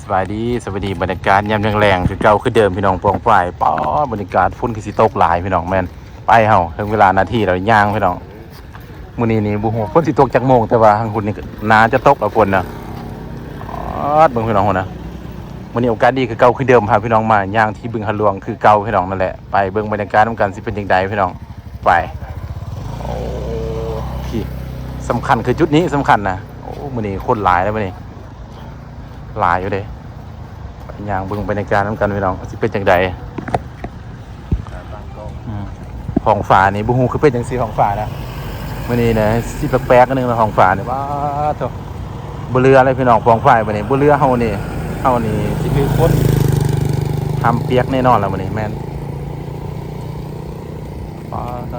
ສະບາຍດີ ສະບາຍດີ ບັນຍາກາດຍາມແລງໆ ຄືເກົ່າຄືເດີມພີ່ນ້ອງປ້ອງປາຍ. ປ້າ ບັນຍາກາດຝົນຄືຊິຕົກຫຼາຍພີ່ນ້ອງ. ແມ່ນ ໄປເຮົາ ເຖິງເວລາໜ້າທີ່ແລ້ວ ຍ່າງພີ່ນ້ອງ. ມື້ນີ້ນີ້ບໍ່ຮູ້ຝົນຊິຕົກຈັກໂມງ ແຕ່ວ່າທາງພຸ້ນນີ້ໜ້າຈະຕົກແລ້ວຝົນນະ. ອາດ ເບິ່ງພີ່ນ້ອງພຸ້ນນະ. ມື້ນີ້ໂອກາດດີຄືເກົ່າຄືເດີມ ພາພີ່ນ້ອງມາຍ່າງທີ່ບຶງຫາດຫຼວງຄືເກົ່າພີ່ນ້ອງ. ນັ້ນແຫຼະ ໄປເບິ່ງບັນຍາກາດນຳກັນ ຊິເປັນຈັ່ງໃດພີ່ນ້ອງ. ໄປ. ໂອ້ ພີ້ ສຳຄັນຄືຈຸດນີ້ສຳຄັນນະ. ໂອ້ ມື້ນີ້ຄົນຫຼາຍເດ້ມື້ນີ້ ຫຼາຍຢູ່ເດ້. ໄປຍ່າງເບິ່ງບັນຍາກາດນຳກັນພີ່ນ້ອງ ຊິເປັນຈັ່ງໃດ. ອືມ ທ້ອງຟ້ານີ້ບໍ່ຮູ້ຄືເປັນຈັ່ງຊີ້ ທ້ອງຟ້ານະ ມື້ນີ້ນະ ຊິແປກໆ ໜ້ອຍໜຶ່ງນະ ທ້ອງຟ້ານີ້. ປ້າໂທ້ ບໍ່ເຫຼືອເລີຍພີ່ນ້ອງ ປ້ອງປາຍ ມື້ນີ້ບໍ່ເຫຼືອ. ເຮົານີ້ ເຮົານີ້ຊິຖືກຝົນ ຫ້າມປຽກແນ່ນອນແລ້ວມື້ນີ້. ແມ່ນ ປ້າໂທ້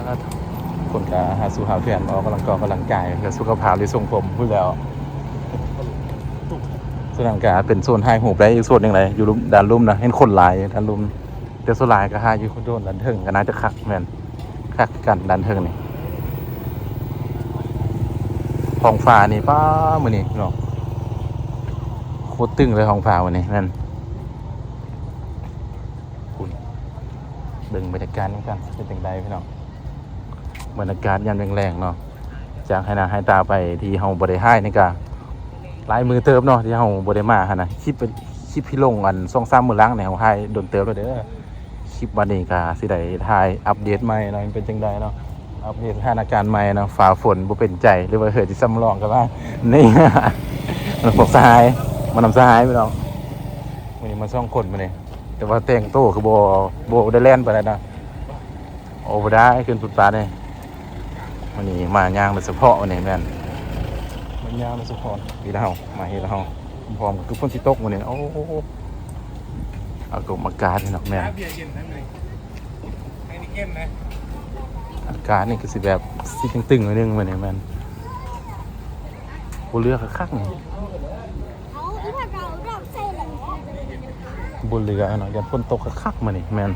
ຄົນກະຫາສູ່ຫາແຟນ ອອກກຳລັງກອກກຳລັງກາຍ ເພື່ອສຸຂະພາບ ຫຼື ຊົງຜົມພຸ້ນແຫຼ້ວ. ສ່ວນນັ້ນກະເປັນໂຊນຖ່າຍຮູບໄດ້ ອີກໂຊນໜຶ່ງໄດ໋ ຢູ່ລຸ່ມ ດ້ານລຸ່ມນະ ເຫັນຄົນຫຼາຍດ້ານລຸ່ມ. ແຕ່ສ່ວນຫຼາຍກໍຫາຢູ່ໂດນດ້ານເທິງກໍໜ້າຈະຄັກ. ແມ່ນ ຄັກຄືກັນດ້ານເທິງນີ້. ທ້ອງຟ້ານີ້ ປ້າ ມື້ນີ້ເນາະ ໂຄດຕຶງເລີຍທ້ອງຟ້າມື້ນີ້. ແມ່ນ ພຸ້ນ ເບິ່ງບັນຍາກາດນຳກັນ ເປັນຈັ່ງໃດພີ່ນ້ອງ. ບັນຍາກາດຍາມແລງໆ ເນາະ ຈາກໄຮ່ນາໄຮ່ຕາໄປ ທີ່ເຮົາບໍ່ໄດ້ຖ່າຍນີ້ກະຫຼາຍມື້ເຕີບເນາະ ທີ່ເຮົາບໍ່ໄດ້ມາຫັ້ນນະ. ຄລິບ ຄລິບທີ່ລົງອັນສອງສາມມື້ຫຼັງນີ້ ເຮົາຖ່າຍດົນເຕີບແລ້ວເດີ. ຄລິບບັດນີ້ກະຊິໄດ້ຖ່າຍອັບເດດໃໝ່ເນາະ ມັນເປັນຈັ່ງໃດເນາະ ອັບເດດສະຖານະການໃໝ່ເນາະ. ຟ້າຝົນບໍ່ເປັນໃຈ ຫຼືວ່າເຮືອຊິສຳລອງກັນມາ ນີ້ ພວກສະຫາຍ ມານຳສະຫາຍພີ່ນ້ອງ. ມື້ນີ້ມາສອງຄົນມື້ນີ້ ແຕ່ວ່າແຕ່ງໂຕຄືບໍ່ ບໍ່ໄດ້ແລ່ນປານໃດນະ. ໂອ້ ບໍ່ໄດ້ຂຶ້ນຟຸດປາດນີ້. ມື້ນີ້ມາຍ່າງໂດຍສະເພາະມື້ນີ້. ແມ່ນ ມາຍ່າງໂດຍສະເພາະ ເຮັດແລ້ວເຮົາ ມາເຮັດແລ້ວເຮົາ ພ້ອມກໍຄືຝົນຊິຕົກມື້ນີ້. ໂອ້ ອາກົມອາກາດນີ້ເນາະ. ແມ່ນ ອາກາດນີ້ກໍຊິແບບຊິຕຶງໆ ໜ້ອຍໜຶ່ງມື້ນີ້. ແມ່ນ ບໍ່ເຫຼືອຄັກໆ ນີ້. ບໍ່ເຫຼືອເນາະ ຢ້ານຝົນຕົກຄັກໆ ມື້ນີ້. ແມ່ນ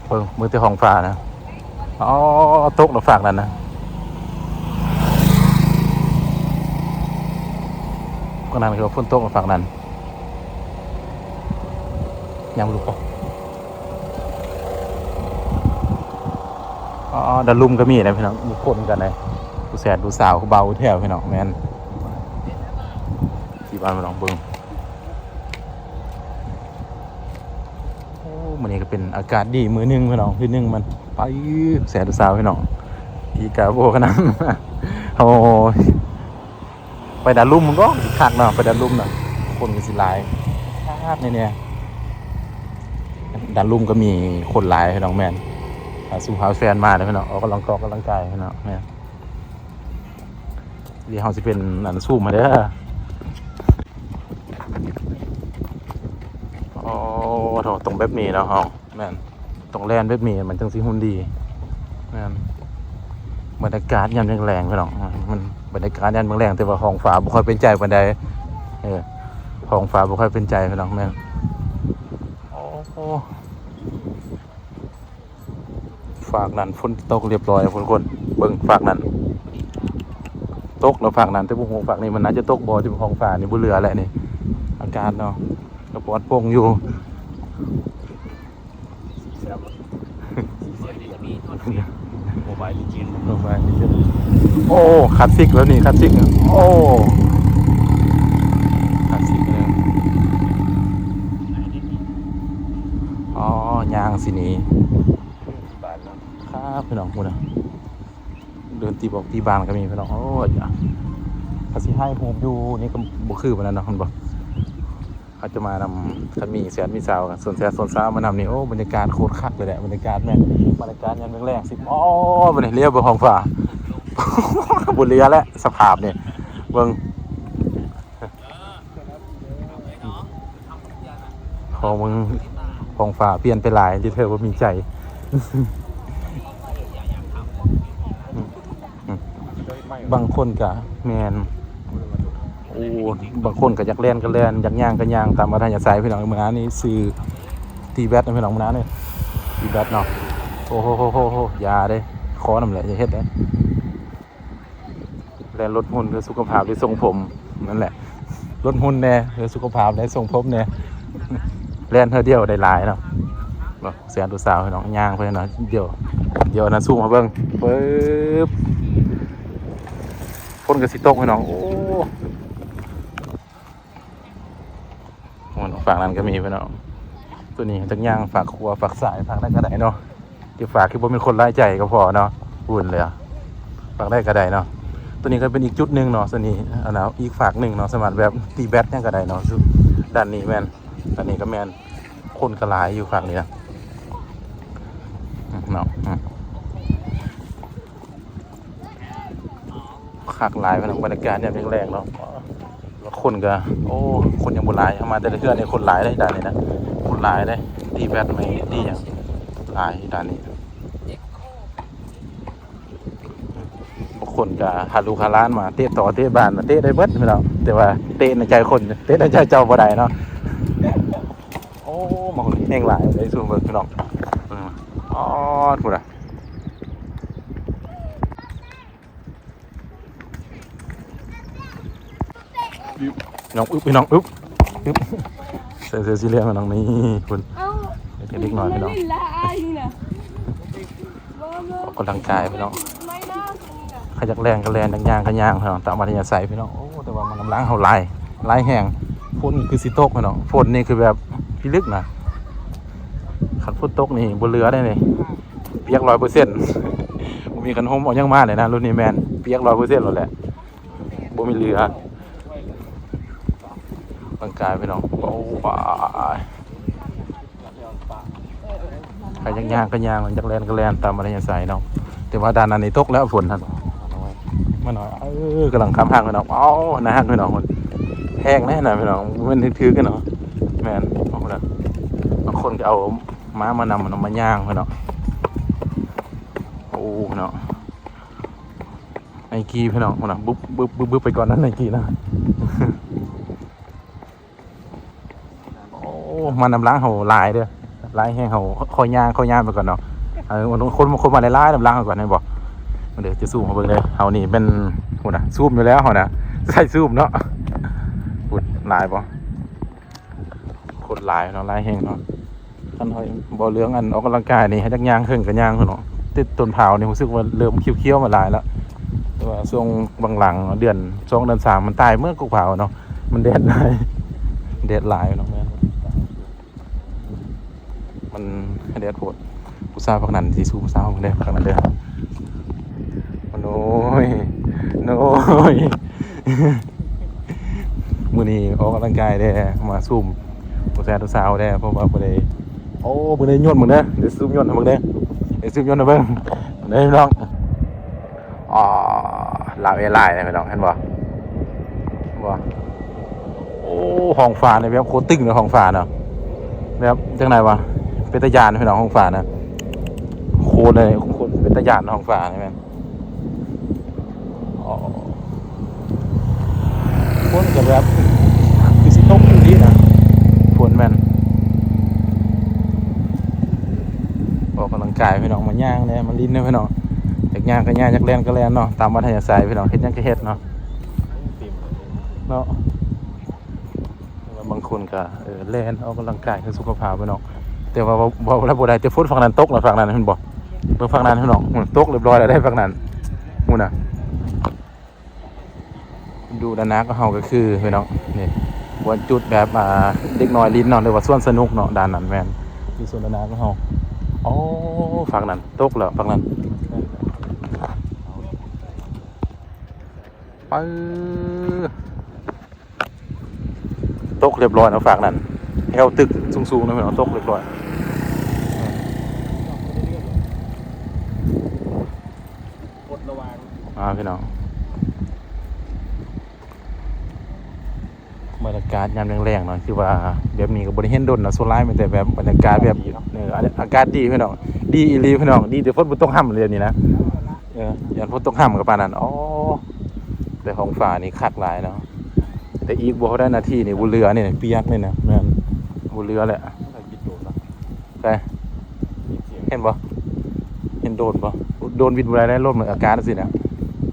ເບິ່ງ ເບິ່ງແຕ່ທ້ອງຟ້ານະ. ອໍ ຕົກແລ້ວຟາກນັ້ນນະ ຟາກນັ້ນຄືວ່າຝົນຕົກແລ້ວຟາກນັ້ນ. ຍັງບໍ່ຮູ້ ອໍ ດ້ານລຸ່ມກໍມີນະພີ່ນ້ອງ ມີຄົນກັນເດ້ ຜູ້ແສດຜູ້ສາວ ຜູ້ບ່າວຜູ້ແຖວພີ່ນ້ອງ. ແມ່ນ ທີ່ບ້ານພີ່ນ້ອງເບິ່ງ. ໂອ້ ມື້ນີ້ກໍເປັນອາກາດດີມື້ໜຶ່ງພີ່ນ້ອງ ຄືໜຶ່ງມັນ ໄປແສດຜູ້ສາວພີ່ນ້ອງ ອີກາໂບຂະໜາດ. ໂອ້ຍ ໄປດານລຸ່ມພຸ້ນບໍ ຄັກເນາະ ໄປດານລຸ່ມນະ ຄົນກໍຊິຫຼາຍຄັກແນ່ໆ. ດານລຸ່ມກໍມີຄົນຫຼາຍພີ່ນ້ອງ. ແມ່ນ ຫາສູ່ຫາແຟນມາເດີພີ່ນ້ອງ ອອກກຳລັງກອກກຳລັງກາຍພີ່ນ້ອງ. ແມ່ນ ດຽວເຮົາຊິເປັນອັນຊູມໃຫ້ເດີ. ໂອ້ ໂທ້ ຕ້ອງແບບນີ້ເນາະເຮົາ. ແມ່ນ ຕ້ອງແລ່ນແບບນີ້ມັນຈັ່ງຊິຫຸ່ນດີ. ແມ່ນ ບັນຍາກາດຍາມແລງໆ ພີ່ນ້ອງ ມັນບັນຍາກາດຍາມແລງໆ ແຕ່ວ່າທ້ອງຟ້າບໍ່ຄ່ອຍເປັນໃຈປານໃດ. ເອີ ທ້ອງຟ້າບໍ່ຄ່ອຍເປັນໃຈພີ່ນ້ອງ. ແມ່ນ ໂອ້ ຟາກນັ້ນຝົນຕົກລຽບຮ້ອຍພຸ້ນ ຄົນ ເບິ່ງຟາກນັ້ນ ຕົກແລ້ວຟາກນັ້ນ ແຕ່ບໍ່ຮູ້ຟາກນີ້ມັນໜ້າຈະຕົກບໍ່. ທີ່ຫ້ອງຟ້ານີ້ບໍ່ເຫຼືອແລ້ວນີ້ ອາກາດເນາະ ກໍປອດໂປ່ງຢູ່. ໂອ້ ຄລາສສິກແລ້ວນີ້ ຄລາສສິກ ໂອ້ ຄລາສສິກແລ້ວ ອໍ ຍ່າງຊິໜີ ບ້ານເນາະ ຄັບ ພີ່ນ້ອງ ພຸ້ນນະ ເດີນຕີບອກຕີບານກໍມີ ພີ່ນ້ອງ. ໂອ້ຍ ຖ້າຊິຖ່າຍຮູບຢູ່ນີ້ກໍບໍ່ຄືປານນັ້ນເນາະ ເຫັນບໍ່? ເຮົາຈະມານຳ ຄັນມີແສນມີສາວ ຊວນແສນຊວນສາວມານຳນີ້ ໂອ້ ບັນຍາກາດໂຄດຄັກເລີຍແຫຼະ. ບັນຍາກາດແມ່ນ ບັນຍາກາດຍາມແລງໆ ຊິ ໂອ້ ບັດນີ້ລຽວເບິ່ງທ້ອງຟ້າ ບໍ່ເຫຼືອແລ້ວ ສະພາບນີ້ ເບິ່ງ ຂອງເບິ່ງ ຂອງຟ້າປ່ຽນໄປຫຼາຍ ທີ່ເທີບໍ່ມີໃຈ. ບາງຄົນກະ ແມ່ນ ໂອ້ ບາງຄົນກະຢາກແລ່ນກະແລ່ນ ຢາກຍ່າງກະຍ່າງ ຕາມອັດທະຍາໄສ ພີ່ນ້ອງ. ມື້ໜ້ານີ້ຊື້ຕີແບັດນະ ພີ່ນ້ອງ ມື້ໜ້ານີ້ ຕີແບັດເນາະ. ໂອ້ໂຫ ໂຫ ໂຫ ໂຫ ຢ່າເດ້ ຂໍນຳແຫຼະ ຢ່າເຮັດເດ້. ແລ່ນລົດຫຸ່ນເພື່ອສຸຂະພາບ ຫຼື ຊົງຜົມ ນັ້ນແຫຼະ. ລົດຫຸ່ນແດ່ ເພື່ອສຸຂະພາບແດ່ ຊົງຜົມແດ່ ແລ່ນເທື່ອດຽວໄດ້ຫຼາຍເນາະ. ບໍ່ ເສຍຜູ້ສາວໃຫ້ນ້ອງຍ່າງໄປເນາະ ດຽວ ດຽວອັນນັ້ນຊູມໃຫ້ເບິ່ງ ປຶບ ຝົນກໍຊິຕົກພີ່ນ້ອງ. ໂອ້ ໂອ້ ຝັ່ງນັ້ນກໍມີພີ່ນ້ອງ. ຕົວນີ້ຈັກຍ່າງຝາກຂົວຝາກສາຍຝາກໃດກໍໄດ້ເນາະ. ທີ່ຝາກຄືບໍ່ແມ່ນຄົນຫຼາຍໃຈກໍພໍເນາະ ບຸນເລີຍ ຝາກໃດກໍໄດ້ເນາະ. ຕົວນີ້ກໍເປັນອີກຈຸດໜຶ່ງເນາະ ສ່ວນນີ້ອັນນ່າ ອີກຝາກໜຶ່ງເນາະ ສາມາດແບບຕີແບັດຫຍັງກໍໄດ້ເນາະ. ດ້ານນີ້ແມ່ນ ດ້ານນີ້ກໍແມ່ນ ຄົນກໍຫຼາຍຢູ່ຝາກນີ້ນະ ອືມ ເນາະ ອືມ. ຄັກຫຼາຍພີ່ນ້ອງ ບັນຍາກາດຍາມແລງໆເນາະ. ຄົນກໍ ໂອ້ ຄົນຍັງບໍ່ຫຼາຍ ເຮົາມາແຕ່ລະເທື່ອນີ້ຄົນຫຼາຍເດ້ ດ້ານນີ້ນະ ຄົນຫຼາຍເດ້ ຕີແບັດແມ່ນຕີຫຍັງຫຼາຍດ້ານນີ້. ບາງຄົນກໍຫາລູກຫາຫຼານມາເຕະຕໍເຕະບານ ມາເຕະໄດ້ເບິດພີ່ນ້ອງ ແຕ່ວ່າເຕະໃນໃຈຄົນ ເຕະໃນໃຈເຈົ້າບໍ່ໄດ້ເນາະ. ໂອ້ ມາຄົນແຮງຫຼາຍເລີຍ ຊູມເບິ່ງພີ່ນ້ອງ ອືມ ອໍ ພຸ້ນນະ. ນ້ອງອຶບ ພີ່ນ້ອງອຶບ ອຶບ ໃສ່ເສື້ອສີເຫຼືອງ ນ້ອງນີ້ ພຸ້ນ ເອົ້າ ເດັກນ້ອຍພີ່ນ້ອງ ມັນຫຼິ້ນລະອາຍນີ້ນະ ບໍ່ ບໍ່ ອອກກຳລັງກາຍພີ່ນ້ອງ ໄມ້ນາ ໃຜຢາກແລ່ນກໍແລ່ນ ຢາກຍ່າງກໍຍ່າງພີ່ນ້ອງ ຕາມອັດທະຍາໄສພີ່ນ້ອງ. ໂອ້ ແຕ່ວ່າມັນນຳຫຼັງເຮົາຫຼາຍ ຫຼາຍແຮງ ຝົນຄືຊິຕົກພີ່ນ້ອງ ຝົນນີ້ຄືແບບພິລຶກນະ ຄັນຝົນຕົກນີ້ບໍ່ເຫຼືອເດ້ນີ້ ປຽກຮ້ອຍເປີເຊັນ ບໍ່ມີຄັນຮົ່ມເອົາຫຍັງມາເລີຍນະ ລຸ້ນນີ້ແມ່ນປຽກຮ້ອຍເປີເຊັນໂລດແຫຼະ ບໍ່ມີເຫຼືອ. ຮ່າງກາຍພີ່ນ້ອງ ໂອ້ ໃຜຢາກຍ່າງກໍຍ່າງ ຢາກແລ່ນກໍແລ່ນຕາມອັດທະຍາໄສເນາະ. ແຕ່ວ່າດ້ານນັ້ນນີ້ຕົກແລ້ວຝົນຫັ້ນ ມາໜ້ອຍ ເອີ ກຳລັງຄຳຮັກພີ່ນ້ອງ ເອົ້າ ໜ້າຮັກພີ່ນ້ອງ ແພງແດ່ນະພີ່ນ້ອງ ບໍ່ແມ່ນຖືກໆເນາະ ແມ່ນ ເອົາພຸ້ນນະ ບາງຄົນກໍເອົາ ມາ ມານຳ ມານຳ ມາຍ່າງເພິ່ນເນາະ. ໂອ້ເນາະ ໄນກີພີ່ນ້ອງ ພຸ້ນນະ ບຶບ ບຶບ ບຶບ ບຶບໄປກ່ອນນະ ໄນກີນະ. ໂອ້ ມານຳຫຼັງເຮົາຫຼາຍເດີ ຫຼາຍແຮງ ເຮົາຄ່ອຍຍ່າງ ຄ່ອຍຍ່າງໄປກ່ອນເນາະ. ເອີ ຄົນ ຄົນມາຫຼາຍໆນຳຫຼັງເຮົາກ່ອນ ເຫັນບໍ່? ດຽວຈະຊູມໃຫ້ເບິ່ງເດີ ເຮົານີ້ແມ່ນ ພຸ້ນນະ ຊູມຢູ່ແລ້ວເຮົານະ ໃສ່ຊູມເນາະ. ພຸ້ນ ຫຼາຍບໍ່? ຄົນຫຼາຍເນາະ ຫຼາຍແຮງເນາະ. ຄັນເຮົາເວົ້າເລື່ອງອັນອອກກຳລັງກາຍນີ້ ເຮົາຢາກຍ່າງເຖິງກໍຍ່າງເນາະ ຕິດຕົ້ນພ້າວນີ້ ຮູ້ສຶກວ່າເລີ່ມຂຽວໆມາຫຼາຍແລ້ວ ແຕ່ວ່າຊ່ວງຫຼັງໆ ເດືອນສອງ ເດືອນສາມ ມັນຕາຍເໝິດກົກພ້າວເນາະ ມັນແດດຫຼາຍ ແດດຫຼາຍເນາະ. ແມ່ນ ມັນແດດໂພດ ຜູ້ສາວພັກນັ້ນຊິຊູມສາວເດ້ ພັກນັ້ນເດີ. ໂອ້ຍ ໂອ້ຍ ມື້ນີ້ອອກກຳລັງກາຍແດ່ ມາຊູມຜູ້ຊາຍຜູ້ສາວແດ່ ເພາະວ່າບໍ່ໄດ້ ໂອ້ ບໍ່ໄດ້ຍົນເບິ່ງເດີ ດຽວຊູມຍົນໃຫ້ເບິ່ງເດີ ດຽວຊູມຍົນໃຫ້ເບິ່ງເດີ ພີ່ນ້ອງ. ອໍ ລາວແອລາຍນະ ພີ່ນ້ອງ ເຫັນບໍ່? ເຫັນບໍ່? ໂອ້ ຫ້ອງຟ້ານີ້ແບບໂຄດຕຶງເນາະ ຫ້ອງຟ້າເນາະ ແບບຈັ່ງໃດວະ ເປັນຕາຢ້ານພີ່ນ້ອງ ຫ້ອງຟ້ານະ ໂຄດເລີຍ ໂຄດເປັນຕາຢ້ານ ຫ້ອງຟ້ານີ້ແມ່ນ. ອໍ ຝົນກໍແບບຄືຊິຕົກອີ່ຫຼີນະ ຝົນແມ່ນ. ອອກກຳລັງກາຍພີ່ນ້ອງ ມາຍ່າງແດ່ ມາຫຼິ້ນແດ່ພີ່ນ້ອງ ຢາກຍ່າງກໍຍ່າງ ຢາກແລ່ນກໍແລ່ນເນາະ ຕາມອັດທະຍາໄສພີ່ນ້ອງ ເຮັດຫຍັງກໍເຮັດເນາະ ເນາະ. ບາງຄົນກໍ ເອີ ແລ່ນອອກກຳລັງກາຍເພື່ອສຸຂະພາບພີ່ນ້ອງ ແຕ່ວ່າເວົ້າ ເວົ້າແລ້ວບໍ່ໄດ້ ແຕ່ຝົນຝັ່ງນັ້ນຕົກແລ້ວ ຝັ່ງນັ້ນເຫັນບໍ່? ເບິ່ງຝັ່ງນັ້ນພີ່ນ້ອງ ຕົກຮຽບຮ້ອຍແລ້ວເດ້ ຝັ່ງນັ້ນ ພຸ້ນນະ. ດູດ້ານໜ້າຂອງເຮົາກໍຄືພີ່ນ້ອງ ນີ້ ບ່ອນຈຸດແບບ ອ່າ ເດັກນ້ອຍຫຼິ້ນເນາະ ຫຼືວ່າສວນສະໜຸກເນາະ ດ້ານນັ້ນແມ່ນ ຢູ່ໂຊນດ້ານໜ້າຂອງເຮົາ. ໂອ້ ຝັ່ງນັ້ນຕົກແລ້ວ ຝັ່ງນັ້ນ ປຶ ຕົກຮຽບຮ້ອຍເນາະ ຝັ່ງນັ້ນ ແຖວຕຶກສູງໆເນາະ ຕົກຮຽບຮ້ອຍ. ອ່າ ພີ່ນ້ອງ ບັນຍາກາດຍາມແລງໆເນາະ ຄືວ່າແບບນີ້ກໍບໍ່ໄດ້ເຫັນດົນນະ ສ່ວນຫຼາຍມີແຕ່ແບບບັນຍາກາດແບບ ເອີ ອາ ອາກາດດີພີ່ນ້ອງ ດີອີ່ຫຼີພີ່ນ້ອງ ດີແຕ່ຝົນບໍ່ຕົກຮ່ຳດຽວນີ້ນະ ເອີ ຢ້ານຝົນຕົກຮ່ຳກໍປານນັ້ນ. ອໍ ແຕ່ທ້ອງຟ້ານີ້ຄັກຫຼາຍເນາະ ແຕ່ອີກບໍ່ເທົ່າໃດນາທີນີ້ບໍ່ເຫຼືອນີ້ ປຽກນີ້ນະ ແມ່ນ ບໍ່ເຫຼືອແຫຼະ. ໃສ ເຫັນບໍ່? ເຫັນໂດຣນບໍ່? ໂດຣນບິນບໍ່ໄດ້ແລ້ວ ລົມອາກາດຈັ່ງຊີ້ນະ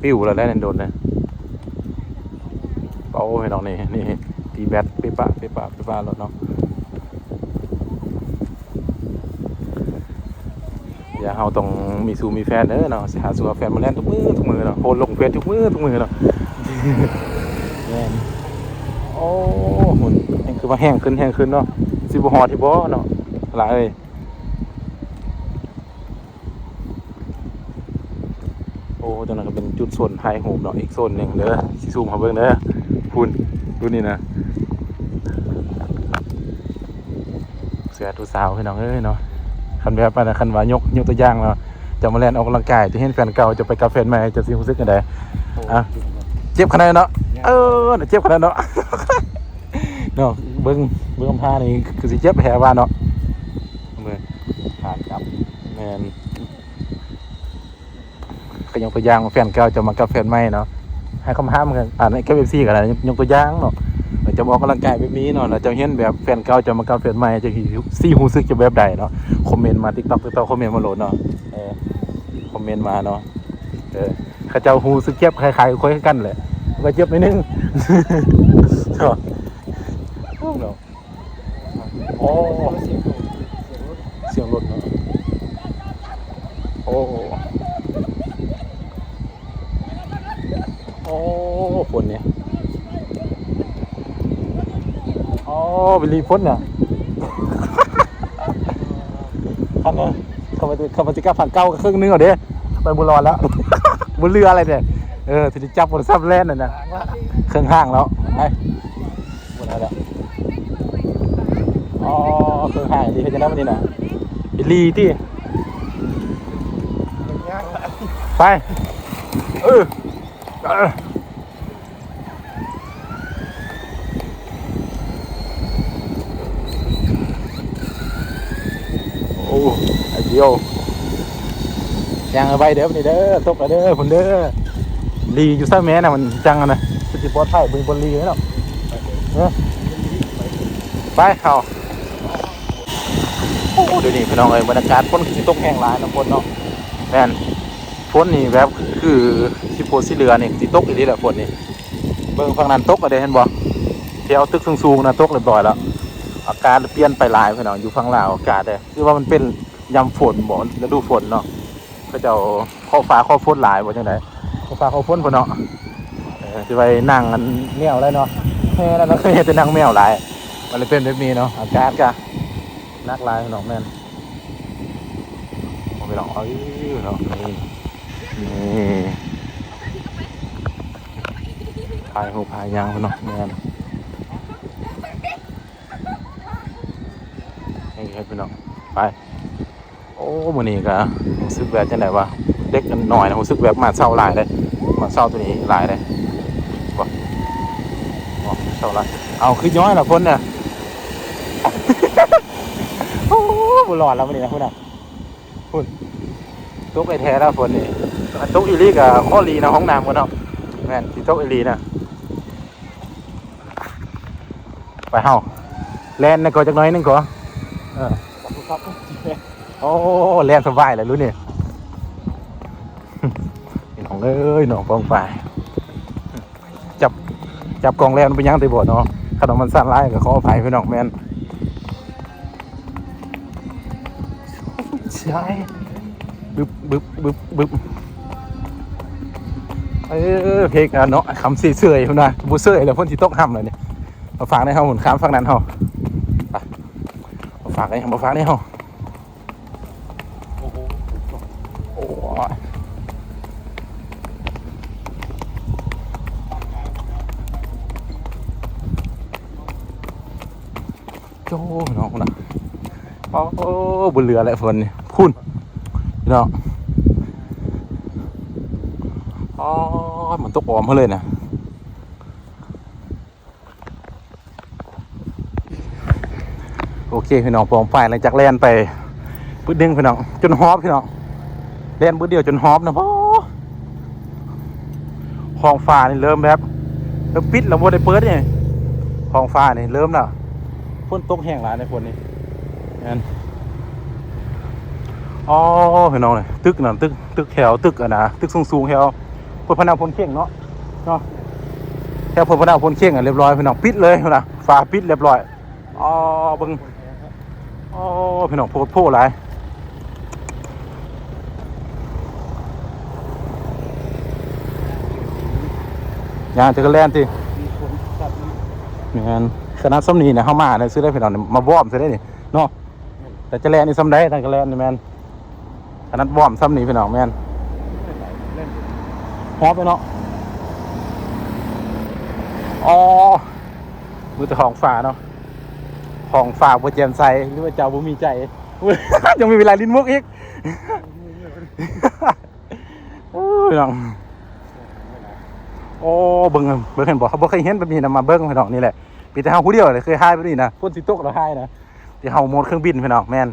ປິວແລ້ວແຫຼະໂດຣນນະ. ໂອ້ ພີ່ນ້ອງ ນີ້ ນີ້ ຕີແບັດ ເປະປະ ເປະປະ ເປະປະໂລດເນາະ. ຢ່າ ເຮົາຕ້ອງມີສູ່ມີແຟນເດີເນາະ ຊິຫາສູ່ຫາແຟນມາແລ່ນທຸກມື້ທຸກມື້ເນາະ ໂພສລົງເຟສທຸກມື້ທຸກມື້ເນາະ. ແມ່ນ. ໂອ້ ຫຸ່ນ ແຮ່ງ ຄືວ່າແຮ່ງຂຶ້ນ ແຮ່ງຂຶ້ນເນາະ ຊິບໍ່ຮອດຢູ່ບໍ່ເນາະ ຫຼາຍເອີຍ. ໂອ້ ຕົງນັ້ນກໍເປັນຈຸດໂຊນຖ່າຍຮູບເນາະ ອີກໂຊນໜຶ່ງເດີ ຊິຊູມໃຫ້ເບິ່ງເດີ ພຸ້ນ ຈຸດນີ້ນະ. ເສືອຜູ້ສາວ ພີ່ນ້ອງເອີຍເນາະ ຄັນແບບວ່າ ຄັນວ່າຍົກ ຍົກຕົວຢ່າງເນາະ ເຈົ້າມາແລ່ນອອກກຳລັງກາຍ ເຈົ້າເຫັນແຟນເກົ່າ ເຈົ້າໄປກັບແຟນໃໝ່ ເຈົ້າຊິຮູ້ສຶກຈັ່ງໃດ? ໂອ້ ອ່ະ ເຈັບຂະໜາດເນາະ ເອີ ເຈັບຂະໜາດເນາະ ເນາະ ເບິ່ງ ເບິ່ງຄຳທ່ານີ້ຄືຊິເຈັບແຮງວ່າເນາະ ເບິ່ງ ຂາຈັບ ແມ່ນ. ກໍຍົກຕົວຢ່າງ ແຟນເກົ່າເຈົ້າມາກັບແຟນໃໝ່ເນາະ ໃຫ້ຄຳຖາມກັນ ອ່າ ໃນ ກັບເອັຟຊີກໍໄດ້ ຍົກຕົວຢ່າງເນາະ ແລ້ວເຈົ້າອອກກຳລັງກາຍແບບນີ້ເນາະ ແລ້ວເຈົ້າເຫັນແບບແຟນເກົ່າເຈົ້າມາກັບແຟນໃໝ່ ເຈົ້າຊິ ຊິຮູ້ສຶກເຈົ້າແບບໃດເນາະ? ຄອມເມັນມາ TikTok TikTok ຄອມເມັນມາໂລດເນາະ ເອີ ຄອມເມັນມາເນາະ ເອີ ເຂົາເຈົ້າຮູ້ສຶກເຈັບຄ້າຍໆກັບຂ້ອຍຄືກັນແຫຼະ ຂ້ອຍເຈັບໜ້ອຍໜຶ່ງເນາະ. ໂອ້ ສຽງລົດເນາະ ໂອ້ ໂອ້ ຝົນນີ້ ອໍ ວິລລີຝົນນະ ຄັນ ຄັນວ່າ ຄັນວ່າຊິກັບທາງເກົ່າກໍເຄິ່ງໜຶ່ງເອົາເດ້ ໄປບໍ່ລອດແລ້ວ ບໍ່ເຫຼືອອະໄລເດ້ ເອີ ຊິໄດ້ຈັບໂທລະສັບແລ່ນນັ້ນນະ ເຄິ່ງທາງແລ້ວ ໄປ. ບໍ່ໄດ້ແລ້ວ ອໍ ເຄີຍຫາຍດີເຮັດຈັ່ງໃດບັດນີ້ນະ ອີ່ຫຼີຕິ ໄປ ເອີ ເອີ ໂອ້ ໄອດຽວ ຍ່າງໄວເດີບັດນີ້ເດີ ຕົກແລ້ວເດີພຸ້ນເດີ ຫຼີຢູ່ໃສແມ່ນະ ມັນຈັ່ງຫັ້ນນະ ຄືຊິປອດໄພ ເບິ່ງບ່ອນຫຼີເນາະ ເອີ ໄປເຮົາ ໂອ້ ດຽວນີ້ພີ່ນ້ອງເອີຍ ບັນຍາກາດຝົນຄືຊິຕົກແຮງຫຼາຍເນາະ ຝົນເນາະ ແມ່ນ ຝົນນີ້ແບບຄືຊິບໍ່ຊິເຫຼືອນີ້ ຊິຕົກອີ່ຫຼີແຫຼະຝົນນີ້ ເບິ່ງຝັ່ງນັ້ນຕົກແລ້ວເດ້ ເຫັນບໍ່ ແຖວຕຶກສູງໆນະ ຕົກລຽບຮ້ອຍແລ້ວ ອາກາດປ່ຽນໄປຫຼາຍພີ່ນ້ອງ ຢູ່ຝັ່ງລາວອາກາດເດ້ ຄືວ່າມັນເປັນຍາມຝົນບໍ ລະດູຝົນເນາະ ເຂົາເຈົ້າເຄາະຟ້າເຄາະຝົນຫຼາຍບໍຈັ່ງໃດ ເຄາະຟ້າເຄາະຝົນພຸ້ນເນາະ ເອີ ຊິໄປນັ່ງອັນແມວໄດ້ເນາະ ແຮ່ນັ້ນເນາະ ເຄີຍເຫັນແຕ່ນັ່ງແມວຫຼາຍ ມັນເລີຍເປັນແບບນີ້ເນາະ ອາກາດກະໜັກຫຼາຍພີ່ນ້ອງ ແມ່ນ ໂອ້ ພີ່ນ້ອງເອີຍເນາະ ນີ້ ນີ້ ຖ່າຍຮູບຖ່າຍຫຍັງພີ່ນ້ອງ ແມ່ນ ນີ້ເຮັດພີ່ນ້ອງ ໄປ ໂອ້ ມື້ນີ້ກໍຮູ້ສຶກແບບຈັ່ງໃດວະ ເດັກນ້ອຍນະ ຮູ້ສຶກແບບໝາເຊົາຫຼາຍເດ້ ໝາເຊົາໂຕນີ້ຫຼາຍເດ້ ບໍ່ ບໍ່ເຊົາຫຼາຍ ເອົາ ຄືຍ້ອຍລະຄົນນະ ໂອ້ ບໍ່ລອດລະມື້ນີ້ນະ ພຸ້ນນະ ພຸ້ນ ຕົກແທ້ໆແລ້ວຝົນນີ້ ຕົກອີ່ຫຼີກໍເຄາະດີນະ ຫ້ອງນ້ຳກໍເນາະ ແມ່ນ ຊິຕົກອີ່ຫຼີນະ ໄປເຮົາ ແລ່ນນະກໍຈັກໜ້ອຍໜຶ່ງກໍ ເອີ ໂອ້ ແລ່ນສະບາຍແຫຼະລຸ້ນນີ້ ພີ່ນ້ອງເອີຍ ນ້ອງປ້ອງປາຍ ຈັບ ຈັບກ້ອງແລ້ວມັນເປັນຫຍັງຕິບໍ່ເນາະ ຄັນວ່າມັນສັ່ນຫຼາຍກໍຂໍອະໄພພີ່ນ້ອງ ແມ່ນ ຊາຍ ບຶບ ບຶບ ບຶບ ບຶບ ເອີ ເພກ ອ່າ ເນາະ ຄຳເສຍໆ ພຸ້ນນະ ບໍ່ເສຍແລ້ວ ຝົນຊິຕົກຫ້ຳແລ້ວນີ້ ມາຝາກໃນເຮົາ ຂ້າມຝັ່ງນັ້ນເຮົາ ໄປ ມາຝາກໃນ ມາຝາກໃນເຮົາ. ໂອ້ໂຫ ໂອ້ຍ ໂອ້ ພີ່ນ້ອງພຸ້ນນະ ໂອ້ ບໍ່ເຫຼືອແລ້ວຝົນນີ້ ພຸ້ນ ພີ່ນ້ອງ ໂອ້ຍ ມັນຕົກອ້ອມເຮົາເລີຍນະ. ໂອເຄພີ່ນ້ອງ ປອງປາຍ ຫຼັງຈາກແລ່ນໄປບຶດໜຶ່ງພີ່ນ້ອງ ຈົນຮອບພີ່ນ້ອງ ແລ່ນບຶດດຽວຈົນຮອບນະ ໂອ້ ທ້ອງຟ້ານີ້ເລີ່ມແບບ ເລີ່ມປິດແລ້ວ ບໍ່ໄດ້ເປີດນີ້ ທ້ອງຟ້ານີ້ເລີ່ມແລ້ວ ຝົນຕົກແຮງຫຼາຍໃນຝົນນີ້ ແມ່ນ ອໍ ພີ່ນ້ອງເອີຍ ຕຶກນັ້ນ ຕຶກ ຕຶກແຖວ ຕຶກອັນນະ ຕຶກສູງໆແຖວ ພຸ້ນພະນາພົນເຄັ່ງເນາະ ເນາະ ແຖວໂພນພະເນົາໂພນເຄັງ ອະ ລຽບຮ້ອຍພີ່ນ້ອງ ປິດເລີຍພຸ້ນນະ ຝາປິດລຽບຮ້ອຍ. ອໍ ເບິ່ງ ໂອ້ ພີ່ນ້ອງ ໂພດໂພຫຼາຍ. ຍ່າງຈັກກະແລ່ນຕິ ແມ່ນ ຂະໜາດສ່ຳນີ້ນະ ເຮົາມານະ ຊື່ໄດ້ພີ່ນ້ອງ ມາວອມຊື່ໄດ້ນີ້ເນາະ. ແຕ່ຈະແລ່ນນີ້ສ່ຳໃດ ທ່ານກະແລ່ນນີ້ແມ່ນ ຂະໜາດວອມສ່ຳນີ້ພີ່ນ້ອງ ແມ່ນ ຮອບເລີຍເນາະ. ອໍ ມີແຕ່ຂອງຝາກເນາະ ຂອງຝາກບໍ່ແຈ່ມໃສ ຫຼືວ່າເຈົ້າບໍ່ມີໃຈ ຍັງມີເວລາຫຼິ້ນມຸກອີກ. ໂອ້ຍ ພີ່ນ້ອງ ໂອ້ ເບິ່ງ ເບິ່ງ ເຫັນບໍ່ ເຮົາບໍ່ເຄີຍເຫັນແບບນີ້ນະ ມາເບິ່ງພີ່ນ້ອງ ນີ້ແຫຼະ ມີແຕ່ເຮົາຜູ້ດຽວເລີຍເຄີຍຖ່າຍແບບນີ້ນະ ຝົນຊິຕົກແລ້ວຖ່າຍນະ ທີ່ເຮົາໂໝດເຄື່ອງບິນພີ່ນ້ອງ ແມ່ນ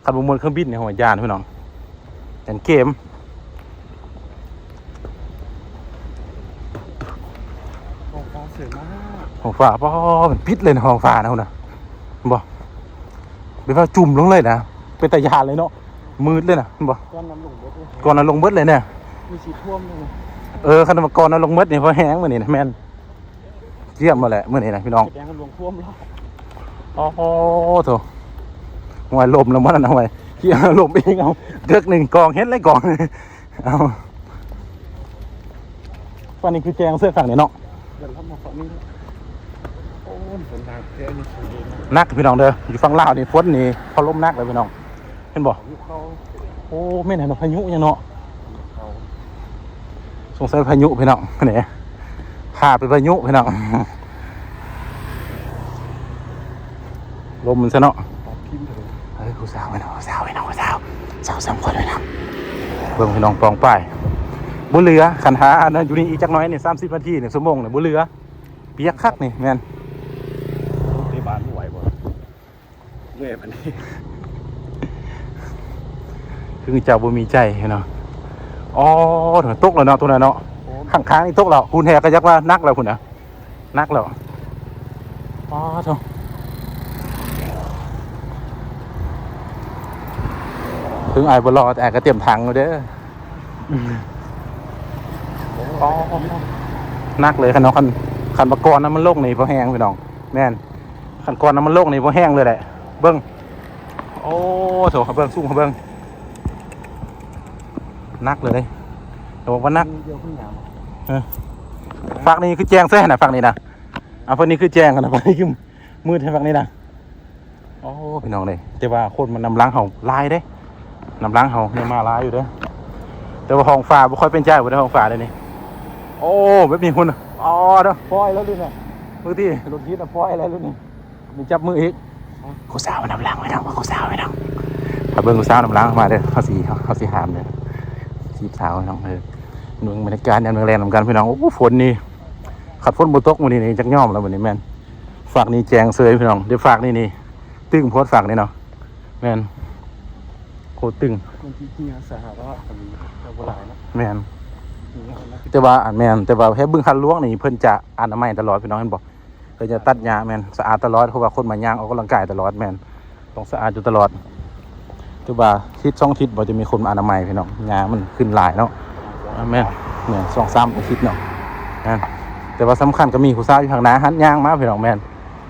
ຄັນບໍ່ໂໝດເຄື່ອງບິນນີ້ ໂຫ ຢ້ານພີ່ນ້ອງ ຢ້ານເກມ. ທ້ອງຟ້າສວຍມາກ ທ້ອງຟ້າ ປ້ອ ມັນປິດເລີຍນະ ທ້ອງຟ້ານະ ພຸ້ນນະ ເຫັນບໍ່ ແບບວ່າຈຸ່ມລົງເລີຍນະ ເປັນຕາຢ້ານເລີຍເນາະ ມືດເລີຍນະ ເຫັນບໍ່ ກ້ອນນັ້ນລົງເບິດເລີຍ ກ້ອນນັ້ນລົງເບິດເລີຍນະ ມີຊິຖ້ວມເລີຍນະ. ເອີ ຄັນວ່າກ້ອນນັ້ນລົງເບິດນີ້ ພໍແຮງມື້ນີ້ນະ ແມ່ນ ກຽມມາແຫຼະມື້ນີ້ນະພີ່ນ້ອງ ສະແດງວ່າລົງຖ້ວມແລ້ວ. ໂອ້ໂຫ ໂທ້ ຫ້ວຍ ລົມແລ້ວມັນນັ້ນ ຫ້ວຍ ຂີ້ລົມອີກ ເອົາ ເກີກໜຶ່ງກອງ ເຫັນແລ້ວກອງ ເອົາ ຝັ່ງນີ້ຄືແຈ້ງເສີກຝັ່ງນີ້ເນາະ ເດີນເຂົ້າມາຝັ່ງນີ້ ໂອ້ຍ ຝົນໜັກແທ້ນີ້ ໜັກພີ່ນ້ອງເດີ ຢູ່ຝັ່ງລາວນີ້ຝົນນີ້ ເພາະລົມໜັກເລີຍພີ່ນ້ອງ ເຫັນບໍ່? ໂອ້ ແມ່ນຫຍັງເນາະ ພາຍຸຫຍັງເນາະ ສົງໄສພາຍຸພີ່ນ້ອງ ນີ້ ພາໄປພາຍຸພີ່ນ້ອງ ລົມມັນຊະເນາະ. ເອີ ຜູ້ສາວພີ່ນ້ອງ ຜູ້ສາວພີ່ນ້ອງ ຜູ້ສາວ ສາວສອງຄົນພີ່ນ້ອງ ເບິ່ງພີ່ນ້ອງ ປອງປ້າຍ ບໍ່ເຫຼືອ ຄັນຖ້າອັນນັ້ນຢູ່ນີ້ອີກຈັກໜ້ອຍນີ້ ສາມສິບນາທີນີ້ ຊົ່ວໂມງນີ້ ບໍ່ເຫຼືອ ປຽກຄັກນີ້ ແມ່ນ ເຕະບານບໍ່ໄຫວບໍ່? ເມື່ອຍປານນີ້ ຄືເຈົ້າບໍ່ມີໃຈເນາະ. ອໍ ຕົກແລ້ວເນາະ ຕົວນັ້ນເນາະ ຂ້າງໆນີ້ຕົກແລ້ວ ພຸ້ນແຮກະຢາກວ່າໜັກແລ້ວພຸ້ນນະ ໜັກແລ້ວ. ອໍ ໂທ້ ເຖິງອ້າຍບໍ່ຫຼໍ່ ແຕ່ອ້າຍກະຕຽມຖັງຢູ່ເດີ. ອໍ ໜັກເລີຍຄັນເນາະ ຄັນ ຄັນວ່າກ້ອນນະມັນລົງນີ້ພໍແຮງພີ່ນ້ອງ ແມ່ນ ຄັນກ້ອນນະມັນລົງນີ້ພໍແຮງເລີຍແຫຼະ ເບິ່ງ. ໂອ້ ໂທ້ ເບິ່ງ ຊູມເບິ່ງ ໜັກເລີຍເດ້ ແຕ່ວ່າໜັກ ເອີ ຟາກນີ້ຄືແຈ້ງເສີຍຫັ້ນນະ ຟາກນີ້ນະ ອ່າ ຟາກນີ້ຄືແຈ້ງຫັ້ນນະ ຟາກນີ້ຄືມືດແທ້ ຟາກນີ້ນະ. ໂອ້ ພີ່ນ້ອງເອີຍ ແຕ່ວ່າຄົນມັນນຳຫຼັງເຮົາຫຼາຍເດ້ ນຳຫຼັງເຮົາຍັງມາຫຼາຍຢູ່ເດ້ ແຕ່ວ່າທ້ອງຟ້າບໍ່ຄ່ອຍເປັນໃຈບໍ່ໄດ້ ທ້ອງຟ້າດຽວນີ້. ໂອ້ ແບບນີ້ພຸ້ນ ອໍ ເດີ ປ່ອຍແລ້ວນີ້ນະ ເບິ່ງຕິ ລົດຮີດນະ ປ່ອຍແລ້ວນີ້ ມີຈັບມືອີກ. ຜູ້ສາວນຳຫຼັງໄປນຳ ຜູ້ສາວໄປນຳ ຖ້າເບິ່ງຜູ້ສາວນຳຫຼັງມາເດີ ເຮົາຊິ ເຮົາຊິຫ້າມເດີ ຈີບສາວພີ່ນ້ອງ. ເອີ ເບິ່ງບັນຍາກາດຍາມແລງໆນຳກັນພີ່ນ້ອງ. ໂອ້ ຝົນນີ້ ຄັນຝົນບໍ່ຕົກມື້ນີ້ນີ້ຈັກຍອມແລ້ວມື້ນີ້ ແມ່ນ ຟາກນີ້ແຈ້ງເສີຍພີ່ນ້ອງ ເດ້ ຟາກນີ້ນີ້ຕຶງໂພດ ຟາກນີ້ເນາະ ແມ່ນ ໂຄດຕຶງ ມັນຊິເຫື່ອສາຫະວະ ອັນນີ້ກໍບໍ່ຫຼາຍເນາະ ແມ່ນ ເຫື່ອນະ ແຕ່ວ່າ ອັນ ແມ່ນ ແຕ່ວ່າແຖວບຶງຫາດຫຼວງນີ້ເພິ່ນຈະອະນາໄມຕະຫຼອດພີ່ນ້ອງ ເຫັນບໍ່ ເພິ່ນຈະຕັດຫຍ້າ ແມ່ນ ສະອາດຕະຫຼອດ ເພາະວ່າຄົນມາຍ່າງອອກກຳລັງກາຍຕະຫຼອດ ແມ່ນ ຕ້ອງສະອາດຢູ່ຕະຫຼອດ ຖືວ່າທິດສອງທິດບໍ່ຈະມີຄົນມາອະນາໄມພີ່ນ້ອງ ຫຍ້າມັນຂຶ້ນຫຼາຍເນາະ. ແມ່ນ ແມ່ນ ສອງສາມອາທິດເນາະ ແມ່ນ ແຕ່ວ່າສຳຄັນກໍມີຜູ້ສາວຢູ່ຂ້າງໜ້າຫັ້ນຍ່າງມາພີ່ນ້ອງ ແມ່ນ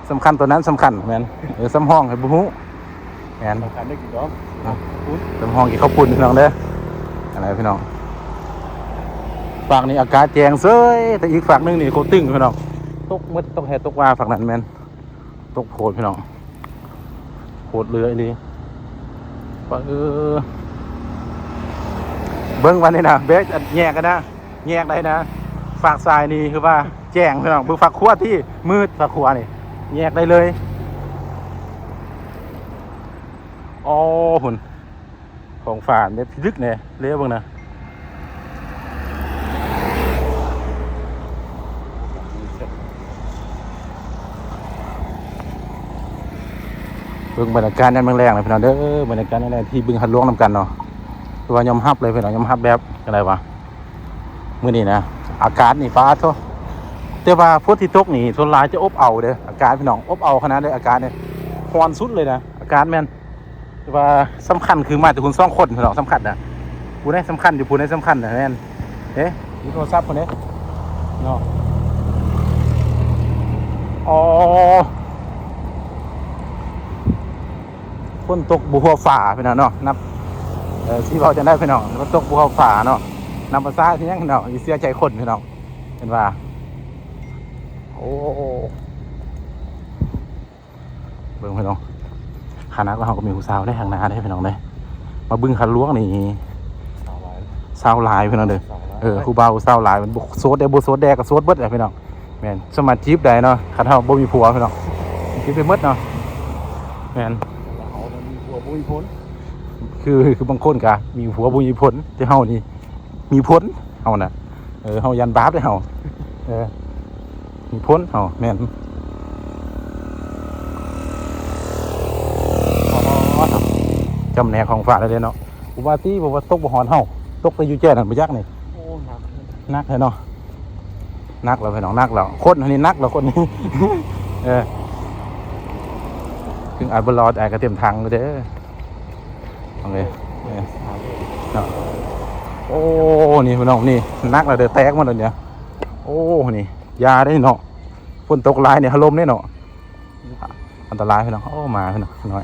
ສຳຄັນ ຕົວນັ້ນສຳຄັນ ແມ່ນ ເອີ ສຳຮອງໃຫ້ບໍ່ຮູ້ ແມ່ນ ສຳຄັນໄດ້ກິນດອກ ສຳຮອງກິນເຂົ້າປຸ້ນພີ່ນ້ອງເດີ. ອັນນັ້ນພີ່ນ້ອງ ຟາກນີ້ອາກາດແຈ້ງເສີຍ ແຕ່ອີກຟາກໜຶ່ງນີ້ໂຄດຕຶງພີ່ນ້ອງ ຕົກໝົດ ຕົກແຮ່ຕົກວ່າ ຟາກນັ້ນແມ່ນ ຕົກໂພດພີ່ນ້ອງ ໂພດເຫຼືອອີ່ຫຼີ. ປະ ເອີ ເບິ່ງວັນນີ້ນະ ແບກແຍກກັນນະ ແຍກໄດ້ນະ ຟາກຊ້າຍນີ້ຄືວ່າແຈ້ງພີ່ນ້ອງ ເບິ່ງຟາກຂວາທີ່ມືດ ຟາກຂວານີ້ແຍກໄດ້ເລີຍ. ອໍ ພຸ້ນ ທ້ອງຟ້າແບບພິລຶກແດ່ ເລວເບິ່ງນະ ເບິ່ງບັນຍາກາດຍາມແລງໆນະພີ່ນ້ອງເດີ ບັນຍາກາດຍາມແລງທີ່ບຶງຫາດຫຼວງນຳກັນເນາະ ຄືວ່າຍອມຮັບເລີຍພີ່ນ້ອງ ຍອມຮັບແບບຈັ່ງໃດວະ ມື້ນີ້ນະ ອາກາດນີ້ປາດໂທ້ ແຕ່ວ່າຝົນທີ່ຕົກນີ້ສ່ວນຫຼາຍຈະອົບເອົາເດີ ອາກາດພີ່ນ້ອງ ອົບເອົາຂະໜາດເດີ ອາກາດນີ້ ຮ້ອນສຸດເລີຍນະ ອາກາດແມ່ນ ແຕ່ວ່າສຳຄັນຄືມາແຕ່ພຸ້ນສອງຄົນພີ່ນ້ອງ ສຳຄັນນະ ຜູ້ໃດສຳຄັນຢູ່ ຜູ້ໃດສຳຄັນນະ ແມ່ນເດ້ ມີໂທລະສັບພຸ້ນເດ້ເນາະ ອໍ ຝົນຕົກບໍ່ຫົວຟ້າພີ່ນ້ອງເນາະ ນັບ ເອີ ຊິເວົ້າຈັ່ງໃດພີ່ນ້ອງ ຝົນຕົກບໍ່ຫົວຟ້າເນາະ ນັບພາສາຊິຫຍັງພີ່ນ້ອງ ຊິເສຍໃຈຄົນພີ່ນ້ອງ ເຫັນວ່າ ໂອ້ ເບິ່ງພີ່ນ້ອງ ຂະໜາດວ່າເຮົາກໍມີຜູ້ສາວໃນຂ້າງໜ້າເດ້ພີ່ນ້ອງເດ້ ມາບຶງຫາດຫຼວງນີ້ ສາວຫຼາຍ ສາວຫຼາຍພີ່ນ້ອງເດີ ສາວຫຼາຍ ເອີ ຜູ້ບ່າວສາວຫຼາຍ ມັນບໍ່ໂສດເດ້ ບໍ່ໂສດແດ່ກໍໂສດເບິດແຫຼະພີ່ນ້ອງ ແມ່ນ ສາມາດຈີບໄດ້ເນາະ ຄັນເຮົາບໍ່ມີຜົວພີ່ນ້ອງ ຈີບໄດ້ເບິດເນາະ ແມ່ນ ແຕ່ວ່າເຮົານັ້ນມີຜົວບໍ່ມີຜົນ ຄື ຄືບາງຄົນກໍມີຜົວບໍ່ມີຜົນ ແຕ່ເຮົານີ້ມີຜົນ ເຮົານະ ເອີ ເຮົາຢ້ານບາບເດ້ເຮົາ ເອີ ມີຜົນເຮົາ ແມ່ນ ອໍ ຈຳແນກຂອງຝາກໄດ້ເດ້ເນາະ ບໍ່ວ່າຕິ ບໍ່ວ່າຕົກບໍ່ຮອດເຮົາ ຕົກແຕ່ຢູ່ແຈ້ນັ້ນບໍ່ຈັກນີ້ ໂອ້ ໜັກ ໜັກແທ້ເນາະ ໜັກແລ້ວພີ່ນ້ອງ ໜັກແລ້ວ ຄົນອັນນີ້ໜັກແລ້ວ ຄົນນີ້ ເອີ ເຖິງອາດບໍ່ລອດ ອາດກໍເຕັມຖັງຢູ່ເດີ ໂອເຄ ເອີ ເນາະ ໂອ້ ນີ້ພີ່ນ້ອງ ນີ້ໜັກແລ້ວເດີ ແຕກໝົດແລ້ວນີ້ ໂອ້ ນີ້ຢ່າເດ້ເນາະ ຝົນຕົກຫຼາຍນີ້ ຖະຫຼົ່ມເດ້ເນາະ ອັນຕະລາຍພີ່ນ້ອງ ໂອ້ ມາພີ່ນ້ອງ ນ້ອຍ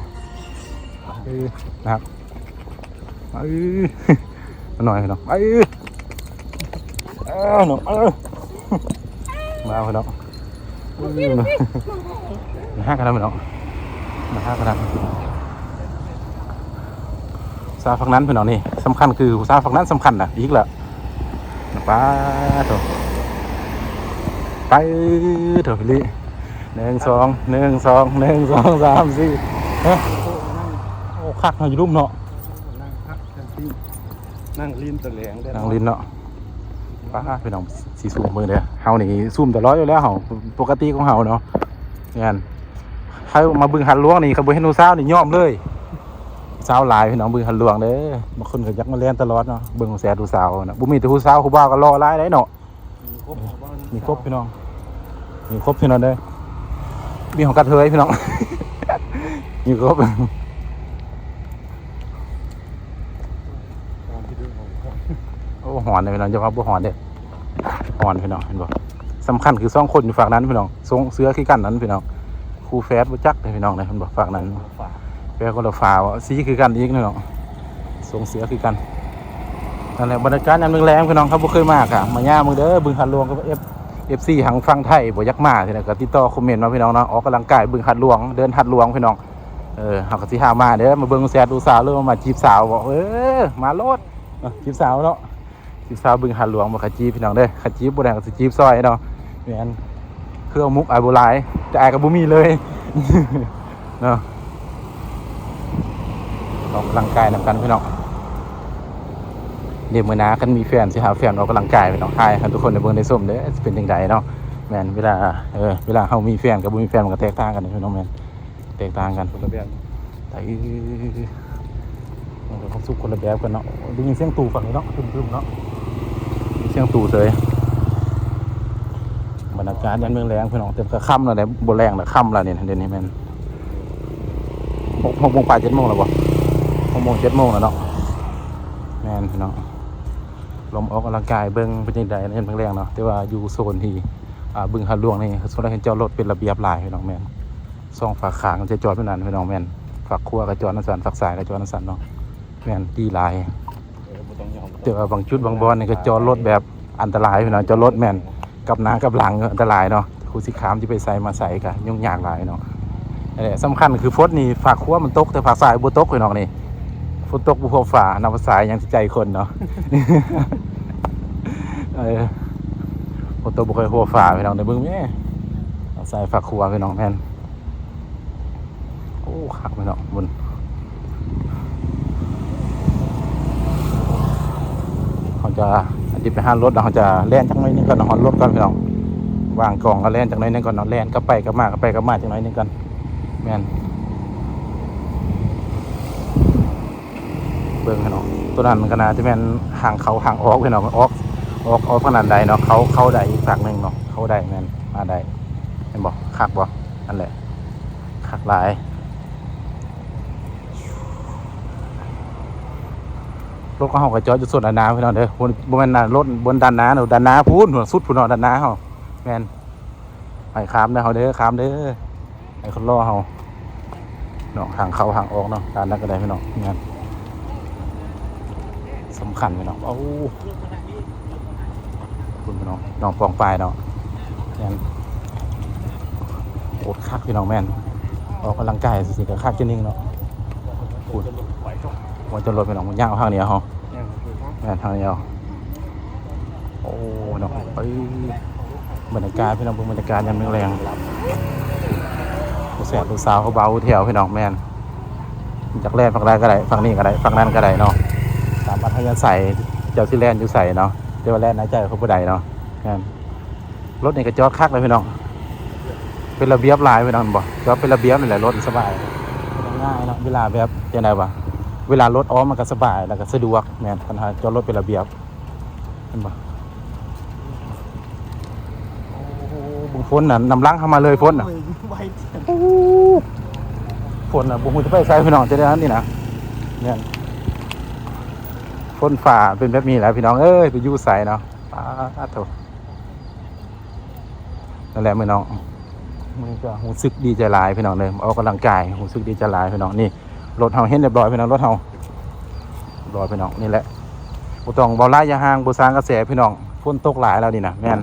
ເອີ ນະ ເອີ ນ້ອຍພີ່ນ້ອງ ເອີ ເອີ ນ້ອງ ເອີ ມາພີ່ນ້ອງ ເອີ ນະ ນະ ນະ ພີ່ນ້ອງ ນະ ນະ ນະ ສາວຝັ່ງນັ້ນພີ່ນ້ອງ ນີ້ສຳຄັນ ຄືສາວຝັ່ງນັ້ນສຳຄັນນະ ອີກລະ ປາໂທ ໄປເຖົ້າ ພີ່ລີ້ ໜຶ່ງ ສອງ ໜຶ່ງ ສອງ ໜຶ່ງ ສອງ ສາມ ສີ່ ຮະ ໂອ້ ຄັກເນາະ ຢູ່ລຸ່ມເນາະ ນັ່ງພັກກັນຕິ ນັ່ງຫຼິ້ນຕະແຫຼງເດ້ ນັ່ງຫຼິ້ນເນາະ ປ້າ ພີ່ນ້ອງ ຊິຊູມເບິ່ງເດີ ເຮົານີ້ຊູມຕະຫຼອດຢູ່ແລ້ວ ເຮົາ ປົກກະຕິຂອງເຮົາເນາະ ແມ່ນ ໃຜມາບຶງຫາດຫຼວງນີ້ ຄັນບໍ່ເຫັນຜູ້ສາວນີ້ຍອມເລີຍ ສາວຫຼາຍພີ່ນ້ອງ ບຶງຫາດຫຼວງເດີ ບາງຄົນກໍຢາກມາແລ່ນຕະຫຼອດເນາະ ເບິ່ງແຊດຜູ້ສາວນະ ບໍ່ມີແຕ່ຜູ້ສາວ ຜູ້ບ່າວກໍຫຼໍ່ຫຼາຍໄດ໋ເນາະ ມີຄົບ ມີຄົບພີ່ນ້ອງ ມີຄົບພີ່ນ້ອງເດີ ມີຂອງກັດເທີຍພີ່ນ້ອງ ມີຄົບ ໂອ້ ຮ້ອນເດ້ພີ່ນ້ອງ ຢ່າວ່າບໍ່ຮ້ອນເດ້ ຮ້ອນພີ່ນ້ອງ ເຫັນບໍ່ ສຳຄັນຄືສອງຄົນຢູ່ຟາກນັ້ນພີ່ນ້ອງ ຊົງເສື້ອຄືກັນນັ້ນພີ່ນ້ອງ ຄູ່ແຝດບໍ່ຈັກເດ້ພີ່ນ້ອງເດ້ ເຫັນບໍ່ ຟາກນັ້ນ ແປຄົນລະຝາ ສີຄືກັນອີກພີ່ນ້ອງ ຊົງເສື້ອຄືກັນ ນັ້ນແຫຼະ ບັນຍາກາດຍາມແລງໆ ພີ່ນ້ອງ ຄັນບໍ່ເຄີຍມາກະມາຍາມເບິ່ງເດີ ບຶງຫາດຫຼວງ ເອັຟ ເອັຟຊີ ທາງຝັ່ງໄທບໍ່ຢາກມາ ທີ່ໃດກໍຕິດຕໍ່ຄອມເມັນມາພີ່ນ້ອງເນາະ ອອກກຳລັງກາຍບຶງຫາດຫຼວງ ເດີນຫາດຫຼວງພີ່ນ້ອງ ເອີ ເຮົາກໍຊິຫາມາເດີ ມາເບິ່ງແຊດຜູ້ສາວ ຫຼືວ່າມາຈີບສາວບໍ ເອີ ມາໂລດ ເນາະ ຈີບສາວເນາະ ຈີບສາວບຶງຫາດຫຼວງ ບໍ່ຂະຈີບພີ່ນ້ອງເດີ ຂະຈີບບໍ່ໄດ້ກໍຊິຈີບຊ່ອຍເນາະ ແມ່ນ ເຄືອມຸກອາຍບໍ່ຫຼາຍ ແຕ່ອາຍກໍບໍ່ມີເລີຍເນາະ ອອກກຳລັງກາຍນຳກັນພີ່ນ້ອງ ດຽວມື້ໜ້າຄັນມີແຟນ ຊິຫາແຟນອອກກຳລັງກາຍພີ່ນ້ອງ ຖ່າຍໃຫ້ທຸກຄົນໄດ້ເບິ່ງໄດ້ຊົມເດີ ຊິເປັນຈັ່ງໃດເນາະ ແມ່ນ ເວລາ ເອີ ເວລາເຮົາມີແຟນກັບບໍ່ມີແฟນ ມັນກໍແຕກຕ່າງກັນເດ້ພີ່ນ້ອງ ແມ່ນ ແຕກຕ່າງກັນ ຄົນລະແບບ ໄປ ມັນກໍຄວາມສຸກຄົນລະແບບກັນເນາະ ໄດ້ຍິນສຽງຕູ້ຝັ່ງນີ້ເນາະ ຕຶມໆ ເນາະ ສຽງຕູ້ເສີຍ ບັນຍາກາດຍາມແລງໆ ພີ່ນ້ອງ ແຕ່ກໍຄ່ຳແລ້ວເດ້ ບໍ່ແລງແລ້ວ ຄ່ຳແລ້ວນີ້ ດຽວນີ້ແມ່ນ ຫົກ ຫົກໂມງປາຍ ເຈັດໂມງແລ້ວບໍ ຫົກໂມງ ເຈັດໂມງແລ້ວເນາະ ແມ່ນພີ່ນ້ອງ ລອງອອກກຳລັງກາຍເບິ່ງເປັນຈັ່ງໃດ ຍາມແລງໆ ເນາະ ແຕ່ວ່າຢູ່ໂຊນທີ່ ອ່າ ບຶງຫາດຫຼວງນີ້ ສ່ວນຫຼາຍເຂົາເຈົ້າລົດເປັນລະບຽບຫຼາຍ ພີ່ນ້ອງ ແມ່ນ ສອງຟາກຂ້າງຈະຈອດແນວນັ້ນ ພີ່ນ້ອງ ແມ່ນ ຟາກຂວາກໍຈອດແນວຊັ້ນ ຟາກຊ້າຍກໍຈອດແນວຊັ້ນເນາະ ແມ່ນ ດີຫຼາຍ ເອີ ບໍ່ຕ້ອງຍອມ ແຕ່ວ່າບາງຈຸດບາງບ່ອນນີ້ກໍຈອດລົດແບບອັນຕະລາຍ ພີ່ນ້ອງ ຈອດລົດແມ່ນກັບໜ້າກັບຫຼັງ ອັນຕະລາຍເນາະ ຜູ້ຊິຂ້າມຊິໄປໃສມາໃສກໍຫຍຸ້ງຍາກຫຼາຍເນາະ ນັ້ນແຫຼະ ສຳຄັນຄືຝົນນີ້ ຟາກຂວາມັນຕົກ ແຕ່ຟາກຊ້າຍບໍ່ຕົກ ພີ່ນ້ອງ ນີ້ ຝົນຕົກບໍ່ຫົວຟ້າ ນັບພາສາຫຍັງຊິໃຈຄົນເນາະ ເອີ ຝົນຕົກບໍ່ຄ່ອຍຫົວຟ້າ ພີ່ນ້ອງ ໄດ້ເບິ່ງແມ້ ຟາກຊ້າຍຟາກຂວາ ພີ່ນ້ອງ ແມ່ນ ໂອ້ ຄັກແມ່ນເນາະ ບຸນ ເຮົາຈະ ອັນທີ່ໄປຫາລົດ ເຮົາຈະແລ່ນຈັກໜ້ອຍໜຶ່ງກ່ອນເນາະ ຮອດລົດກ່ອນ ພີ່ນ້ອງ ວາງກອງກໍແລ່ນຈັກໜ້ອຍໜຶ່ງກ່ອນເນາະ ແລ່ນກັບໄປກັບມາ ກັບໄປກັບມາຈັກໜ້ອຍໜຶ່ງກ່ອນ ແມ່ນ ເບິ່ງຫັ້ນເນາະ ຕົວນັ້ນມັນກໍໜ້າຈະແມ່ນທາງເຂົ້າທາງອອກເນາະ ມັນອອກ ອອກ ອອກທາງນັ້ນໄດ້ເນາະ ເຂົ້າ ເຂົ້າໄດ້ອີກຟາກໜຶ່ງເນາະ ເຂົ້າໄດ້ແມ່ນ ມາໄດ້ ເຫັນບໍ່ ຄັກບໍ່ ນັ້ນແຫຼະ ຄັກຫຼາຍ ລົດຂອງເຮົາກໍຈອດຢູ່ໂຊນດ້ານໜ້າພີ່ນ້ອງເດີ ບໍ່ ບໍ່ແມ່ນໜ້າລົດ ບ່ອນດ້ານໜ້າເນາະ ດ້ານໜ້າພຸ້ນ ສຸດພຸ້ນເນາະ ດ້ານໜ້າເຮົາ ແມ່ນ ໃຫ້ຂ້າມເດີເຮົາເດີ ຂ້າມເດີ ໃຫ້ຄົນລໍເຮົາເນາະ ທາງເຂົ້າທາງອອກເນາະ ດ້ານໃດກໍໄດ້ພີ່ນ້ອງ ແມ່ນ ສຳຄັນພີ່ນ້ອງ. ໂອ້ ພຸ້ນພີ່ນ້ອງ ໜອງປອງປາຍເນາະ ແມ່ນ ໂຄດຄັກພີ່ນ້ອງ ແມ່ນ ອອກກຳລັງກາຍຊື່ໆກໍຄັກຈະໜຶ່ງເນາະ. ພຸ້ນ ຫົວຈະລົດພີ່ນ້ອງ ມັນຍາວທາງດຽວເຮົາ ແມ່ນ ທາງດຽວ. ໂອ້ ເນາະ ເອີ ບັນຍາກາດພີ່ນ້ອງ ເບິ່ງບັນຍາກາດຍາມແລງໆ ຜູ້ແຊບຜູ້ສາວເຂົາເບົາແຖວພີ່ນ້ອງ ແມ່ນ ຢາກແລ່ນຝັ່ງໃດກໍໄດ້ ຝັ່ງນີ້ກໍໄດ້ ຝັ່ງນັ້ນກໍໄດ້ເນາະ ຕາມອັດທະຍາໄສ ເຈົ້າຊິແລ່ນຢູ່ໃສເນາະ ແຕ່ວ່າແລ່ນໃນໃຈເຂົາບໍ່ໄດ້ເນາະ ແມ່ນ. ລົດນີ້ກໍຈອດຄັກເລີຍພີ່ນ້ອງ ເປັນລະບຽບຫຼາຍພີ່ນ້ອງ ເຫັນບໍ່ ຈອດເປັນລະບຽບນີ້ແຫຼະ ລົດສະບາຍ ງ່າຍເນາະ ເວລາແບບຈັ່ງໃດວະ ເວລາລົດອອກມັນກໍສະບາຍ ແລ້ວກໍສະດວກ ແມ່ນ ຄັນເຮົາຈອດລົດເປັນລະບຽບ ເຫັນບໍ່. ໂອ້ໂຫ ເບິ່ງຝົນນະ ນຳຫຼັງເຮົາມາເລີຍຝົນນະ ໂອ້ຍ ໄວແທ້ ໂອ້ ຝົນນະ ບໍ່ຮູ້ຈະໄປໃສພີ່ນ້ອງ ຈະໄດ້ອັນນີ້ນະ ແມ່ນ ຝົນຟ້າເປັນແບບນີ້ແຫຼະພີ່ນ້ອງເອີຍ ໄປຢູ່ໃສເນາະ ປາດໂທ້. ນັ້ນແຫຼະພີ່ນ້ອງ ມື້ນີ້ກໍຮູ້ສຶກດີໃຈຫຼາຍພີ່ນ້ອງເດີ ອອກກຳລັງກາຍ ຮູ້ສຶກດີໃຈຫຼາຍພີ່ນ້ອງ. ນີ້ລົດເຮົາເຫັນຮຽບຮ້ອຍພີ່ນ້ອງ ລົດເຮົາຮຽບຮ້ອຍພີ່ນ້ອງ. ນີ້ແຫຼະ ບໍ່ຕ້ອງເວົ້າຫຼາຍຢ່າຫ່າງ ບໍ່ສ້າງກະແສພີ່ນ້ອງ ຝົນຕົກຫຼາຍແລ້ວນີ້ນະ ແມ່ນ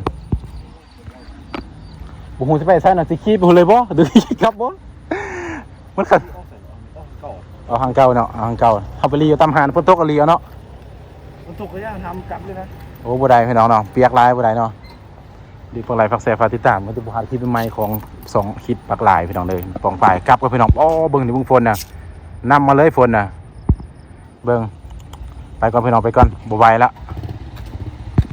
ບໍ່ຮູ້ຊິໄປໃສນະ ຊິຂີ່ໄປພຸ້ນເລີຍບໍ່ ຫຼືຂີ່ກັບບໍ່ ມັນຄັນ ເອົາທາງເກົ່າເນາະ ເອົາທາງເກົ່າ ເຮົາໄປລີ້ຢູ່ຕາມຮ້ານ ຝົນຕົກກໍລີ້ເອົາເນາະ ຝົນຕົກກໍຢ່າທຳກັບເລີຍນະ. ໂອ້ ບໍ່ໄດ້ພີ່ນ້ອງເນາະ ປຽກຫຼາຍບໍ່ໄດ້ເນາະ. ດີ ຝາກໄລ້ ຝາກແຊ ຝາກຕິດຕາມ ມັນຈະບໍ່ພາດຄລິບໃໝ່ໆຂອງຊ່ອງຄິດປັກຫຼາຍພີ່ນ້ອງເດີ ປອງປາຍກັບກັບພີ່ນ້ອງ. ໂອ້ ເບິ່ງນີ້ ເບິ່ງຝົນນະ ນຳມາເລີຍຝົນນະ ເບິ່ງ ໄປກ່ອນພີ່ນ້ອງ ໄປກ່ອນ ບໍ່ໄຫວລະ.